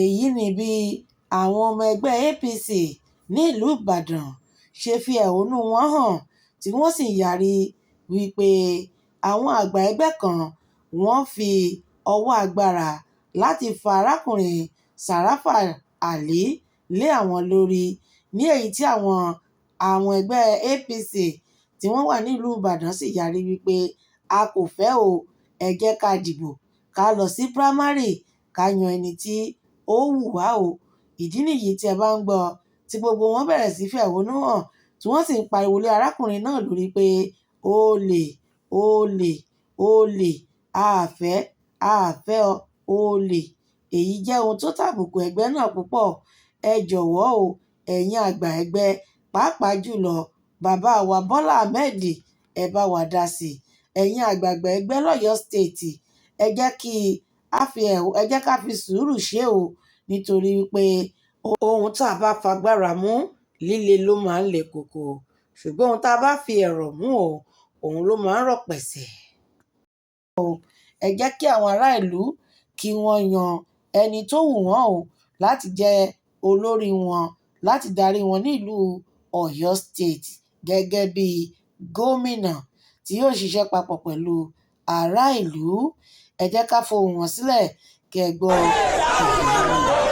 Èyí ni bí àwọn ọmọ ẹgbẹ́ APC nílùú Ìbàdàn ṣe fi ẹ̀hónú wọn hàn tí wọ́n sì ń yarí wí pé àwọn àgbà ẹgbẹ́ kan wọ́n fi ọwọ́ agbára láti fa arákùnrin Sàràfà Àlì lé àwọn lórí, ní èyí tí àwọn ẹgbẹ́ APC tí wọ́n wà nílùú Ìbàdàn sì yarí wípé a kò fẹ́ o, ẹ jẹ́ ká dìbò, ká lọ sí primary, ká yan ẹni tí ó wù wá o. Ìdí nìyí tí ẹ bá ń gbọ́ tí gbogbo wọn bẹ̀rẹ̀ sí fẹ̀hónú hàn, tí wọ́n sì ń pariwo lé arákùnrin náà lórí pé olè, olè, olè, a fẹ́, a fẹ́ ọ, olè. Èyí jẹ́ ohun tó tàbùkù ẹgbẹ́ náà púpọ̀. Ẹ jọ̀wọ́ o, ẹ̀yin àgbà ẹgbẹ́, pàápàá jùlọ bàbá wa Bọ́lá Ahmed, ẹ bá wa dá sí i. Ẹ̀yin àgbààgbà ẹgbẹ́ lọ́yọ̀ọ́ State, ẹ jẹ́ ká fi sùúrù ṣe o, nítorí wípé ohun tá a bá fagbára mú líle ló máa ń le koko, ṣùgbọ́n ohun tá a bá fi ẹ̀rọ̀ mú o, òun ló máa ń rọ̀ pẹ̀sẹ̀. Ẹ jẹ́ kí àwọn ará ìlú kí wọ́n yan ẹni tó wù wọ́n o láti jẹ́ olórí wọn, láti darí wọn nílùú Ọ̀yọ́ State gẹ́gẹ́ bí gómìnà tí yóò ṣiṣẹ́ papọ̀ pẹ̀lú ará ìlú. Ẹ jẹ́ ká fohùn wọn sílẹ̀ kí ẹ gbọ́ ìhòòhò.